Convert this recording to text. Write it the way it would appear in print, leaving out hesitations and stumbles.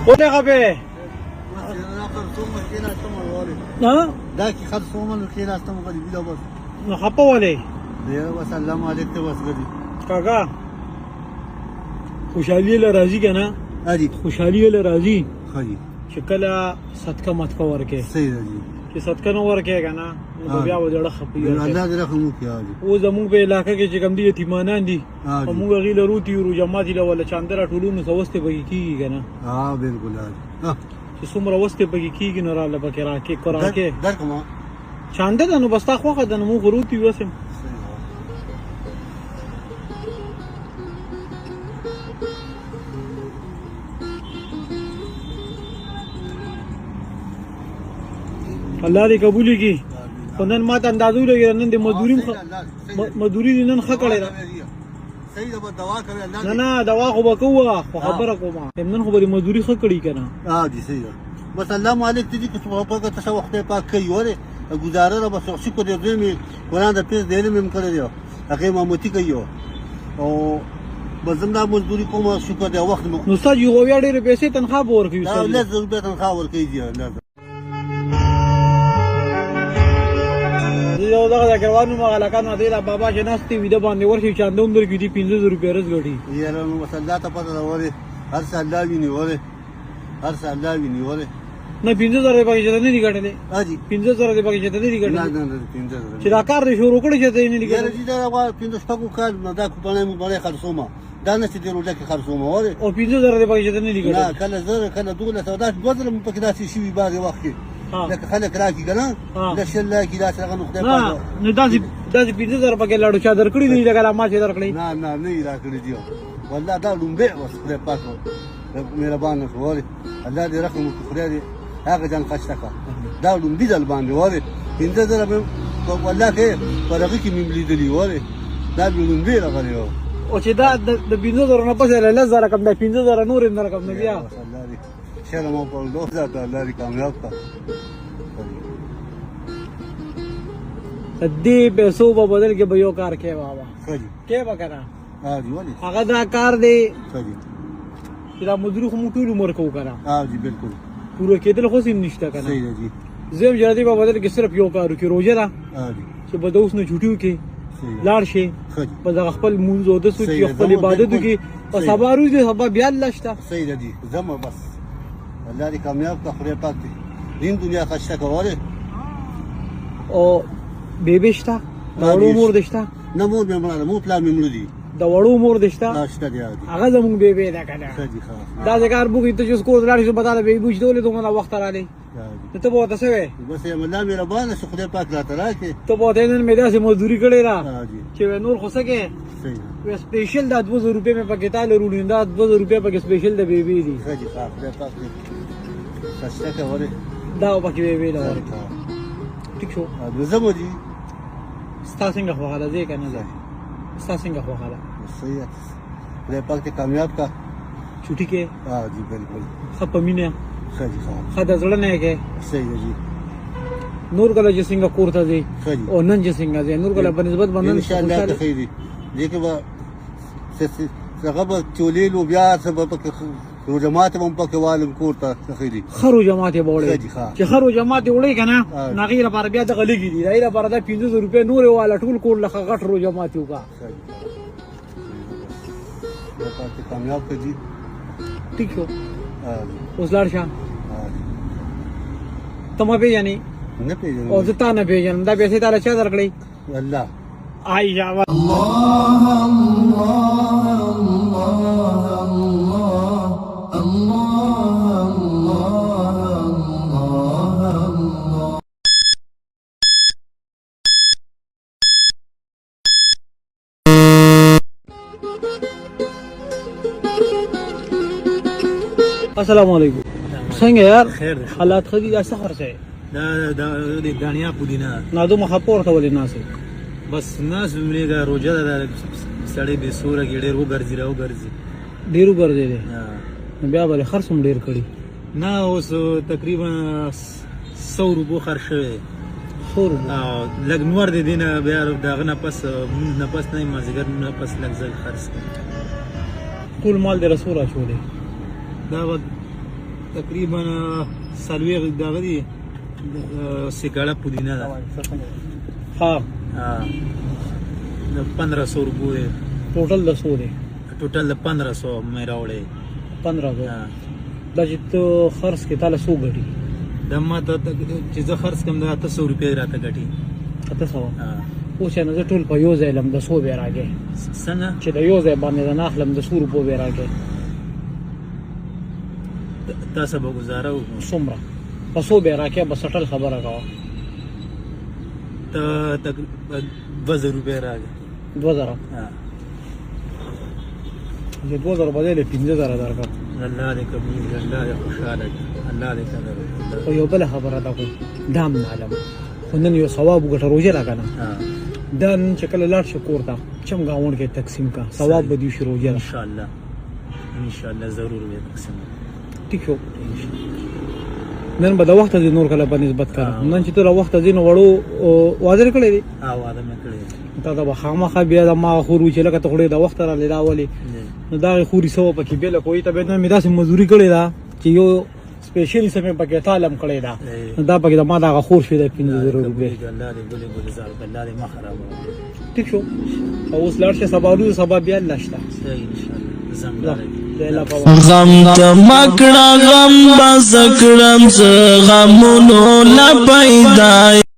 ولې خپې؟ نه دا کې خرڅوم نو کېناستم غریبي ده بس. نو خپه ولې؟ یاره بس الله مالک ته بس غریب. کاکا خوشحالي له راځي که نه؟ ها جي. خوشحالي له راځي ښه جي. چې کله صدقه مدقه ورکې. صحیح ده جي. چې صدقه نه ورکې که نه نو بیا به زړه خپه وي. الله دې رحم وکړي. ها جي. اوس زموږ په علاقه کې چې کوم دي یتیمانان دي او موږ هغې له روتي یو روژه ماتي له وله چانده راټولو نو څه وستې پکې کېږي که نه؟ ها بالکل. ها جي. چې څومره وستې پکې کېږي نو راله پکې راکې راکې درکړم. چانده ده نو بس تا خوښه ده نو موږ خو روتي یو هسې. الله دې قبول کړي. خو نن ماته اندازه ولګېده نن د مزدوري مزدوري دې نن ښه کړې ده. صحیح ده، دوا کوي الله. نه نه دوا خو به کوه خو خبره کوم نن خو به دې مزدوري ښه کړي که نه؟ ها جي صحیح ده. بس الله مالک ته دي که څه په څه وخت پاک کوي ولې ګزاره ده. بس شکر دې زوی مې قرآن د پیس د علم هم کړی دی، هغې امامتي کوي او بس زم دا مزدوري کوم، شکر دی. وخت نو استاد یو بیا ډېرې پیسې تنخوا به ورکوي؟ دا 10,000 روپۍ تنخوا ورکوي جي. لس یو دغه د کروانو مغلکانو دی لا بابا چې ناست دی ویده باندې ورشي چانده هم درکړي دي 5,000 روپۍ رز ګټي. یاره نو بس الله ته پته ده ولې هر څه الله ویني، ولې هر څه الله ویني ولې. نه 5,000 دې پکې چې نه دي ګټلې؟ ها جي. 5,000 دې پکې چې نه دي ګټلې؟ نه نه نه 5,000 چې دا کار دې شروع کړی چې نه دي ګټلې. یاره جي دا پنځه شپږو کال نه دا کوپنۍ مو بڼې خرڅوم، دا نه چې د روژه کې خرڅوم ولې. او 5,000 دې پکې چې نه دي ګټلې؟ نه کله 1,000 کله 1,200 دا 2,000 مو پکې داسې شوي بعضې وخت کې لکه خلک راکړي که نه له 20 راکړي داسې هغه نو خدای پاک. نو داسې داسې 5,000 پکې لاړو چا درکړي دي لکه ما چې درکړي؟ نه نه نه یې راکړي دي والله. دا لومبی بس خدای پاک مهربانه شو ولې. الله دې رحم وکړي، خدای دې هغه جان خسته کړه. دا لومبي ځل باندې ولې 5,000 مې والله کې په هغه کې مې لیدلي ولې، دا مې لومبی راغلی و. او چې دا د 5,000 نه پس له 10,000 کم دا 5,000 نور هم درکم نو بیا الله دې شرم او په دوه ذات الله دې کامیاب کړه. دې پیسو په بدل کې به یو کار کوې بابا؟ ښه جي. کې به که نه؟ ها جي ولې هغه دا کار دی. ښه جي. چې دا مزدوري خو موږ ټول عمر کوو که نه؟ ها جي بالکل. پوره کېدل خو سیم نشته که نه؟ صحیح ده جي. زه هم چې دې په بدل کې صرف یو کار وکړي، روژه ده چې به د اوس نه چوټي وکړي لاړ شي په دغه خپل مونځ اودس وکړي خپل عبادت وکړي په سبا روز دی سبا بیا الله شته. صحیح ده جي. زمه بس الله دې کامیاب کړه، خدای پاک دې دین دنیا خسته کوله. او بیبي شته؟ د وړو مور دې شته؟ نه مور مې مړه ده، مور پلار مې مړه دي. د وړو مور دې شته؟ شته دی. هغه زموږ بیبي ده که نه؟ ښه جي. ښه دا ځکه کار بوګي ته چې کور ته لاړ شې به تا له بیبي چې ولې دومره وخته راغلې؟ نو ته به ورته څه وایې؟ بس یم الله مهربانه شو، خدای پاک راته راکړي. ته به ورته نن مې داسې مزدوري کړې ده چې نور خو څه کوې، سپیشل دا 2,000 روپۍ مې پکې تا له وروړي، دا 2,000 روپۍ پکې سپیشل د بیبي دي. ښه جي. ښه خدای پاک دې خسته کړه ولې دا پکې بیبي له ورکړه. ټیک شو. نو زه به جي ستا څنګه خوښه ده؟ ځې که نه ځې؟ ستا څنګه خوښه ده؟ صحیح ده، خدای پاک دې کامیاب کړه. چوټي کې؟ ها جي بالکل. ښه په مینه؟ ښه جي. ښه ښه د زړه نه یې کې؟ صحیح ده جي. نور کله چې څنګه کور ته ځې او نن چې څنګه ځې نور کله په نسبت باندې ان شاء الله ته خیر دي. دې کې به هغه به چولې لوبیا څه به پکې روژه ماتې به هم پکې والم کور ته. ښه دي. ښه روژه ماتې به وړې چې ښه روژه ماتې وړې که نه نو هغې لپاره بیا دغه لږې دي، د هغې لپاره دا 5,000 روپۍ نورې واله ټول کور له ښه غټ روژه ماتې وکړه. کامیاب کړه جي. ټیک شو. اوس لاړ شه. ته ما پېژنې؟ نه پېژنم. او زه تا نه پېژنم. دا پیسې تا له چا درکړې؟ الله. آی شابه. الله الله الله الله الله الله. السلام علیکم. څنګه یار؟ خیر دی. حالات ښه دي؟ دا څه خرڅوې؟ دا دا د دانیا پودینه. نه دومره خپه ورته ولې ناست یې؟ بس ناست مې روژه ده، سړی بې سوره کې ډېر وګرځي را وګرځي. ډېر وګرځېدی نو بیا به خرڅ هم ډېر کړي. نه اوس تقریبا 100 روپو خرڅ شوی دی. 100 روپو؟ لږ نور دی دې نه بیا د هغه نه پس مونځ نه پس نه مازدیګر نه پس لږ زه خرڅ کړم. ټول مال دې رسو راچولی؟ دا به تقریبا 40 دغه دي، سیګړه پودینه ده. ها. ها، د 1500 روپو دی. ټوټل د څو دی؟ ټوټل د 1500 مې راوړی. 1500. ها. دا چې ته خرڅ کې تاله څو ګټي؟ دا ما ته چې زه خرڅ کوم، دا 800 روپۍ راته ګټي. 800؟ ها. اوس یې نو زه ټول په یو ځای لم د څو به راګې؟ څنګه؟ چې د یو ځای باندې د نه اخلم، د څو روپو به راګې؟ تاسو به ګزاره وکړو. څومره، په څو به راکې؟ بس ټل خبره کوه. ته تقریبا 2000 روپۍ راګې. 2000؟ ها. چې 2000 بدلې 5000 درکړه. الله دې قبول کړي، الله دې خوشاله کړي، الله دې قدر وکړي. خو یو بله خبره ده، کوم دام معلوم خو نن یو ثواب وګټه، روژه ده که نه؟ ها. دا نن چې کله لاړ شې کور ته، چم ګاونډ کې تقسیم کا، ثواب به دې شي، روژه ده. ان شاء الله، ان شاء الله، ضرور به تقسیم. ټیک شو. نن به د وخته ځې نور کله په نسبت کړه. نن چې ته له وخته ځې نو وړو واده کړی دی؟ ها، واده مې کړی. تا ته به خامخا بیا د ما خور وي چې لکه ته خو ډېر د وخته راغلې، دا ولې؟ نو دا خوري سوه پکې بېله کوي ته به نن مې داسې مزدوري کړې ده چې یو سپیشل څه مې پکې تالم کړې ده، نو دا پکې د ما دغه خور شوې ده 5000 روپۍ. الله دې ګلې ګلزار کړه، الله دې ما خرابوه. ټیک شو، او اوس لاړ شه، سبا وروسته سبا بیا الله شته. صحیح، ان شاء الله. ځم. غم ته مکړه، غم بس کړم، زه غمونو لا پیدا.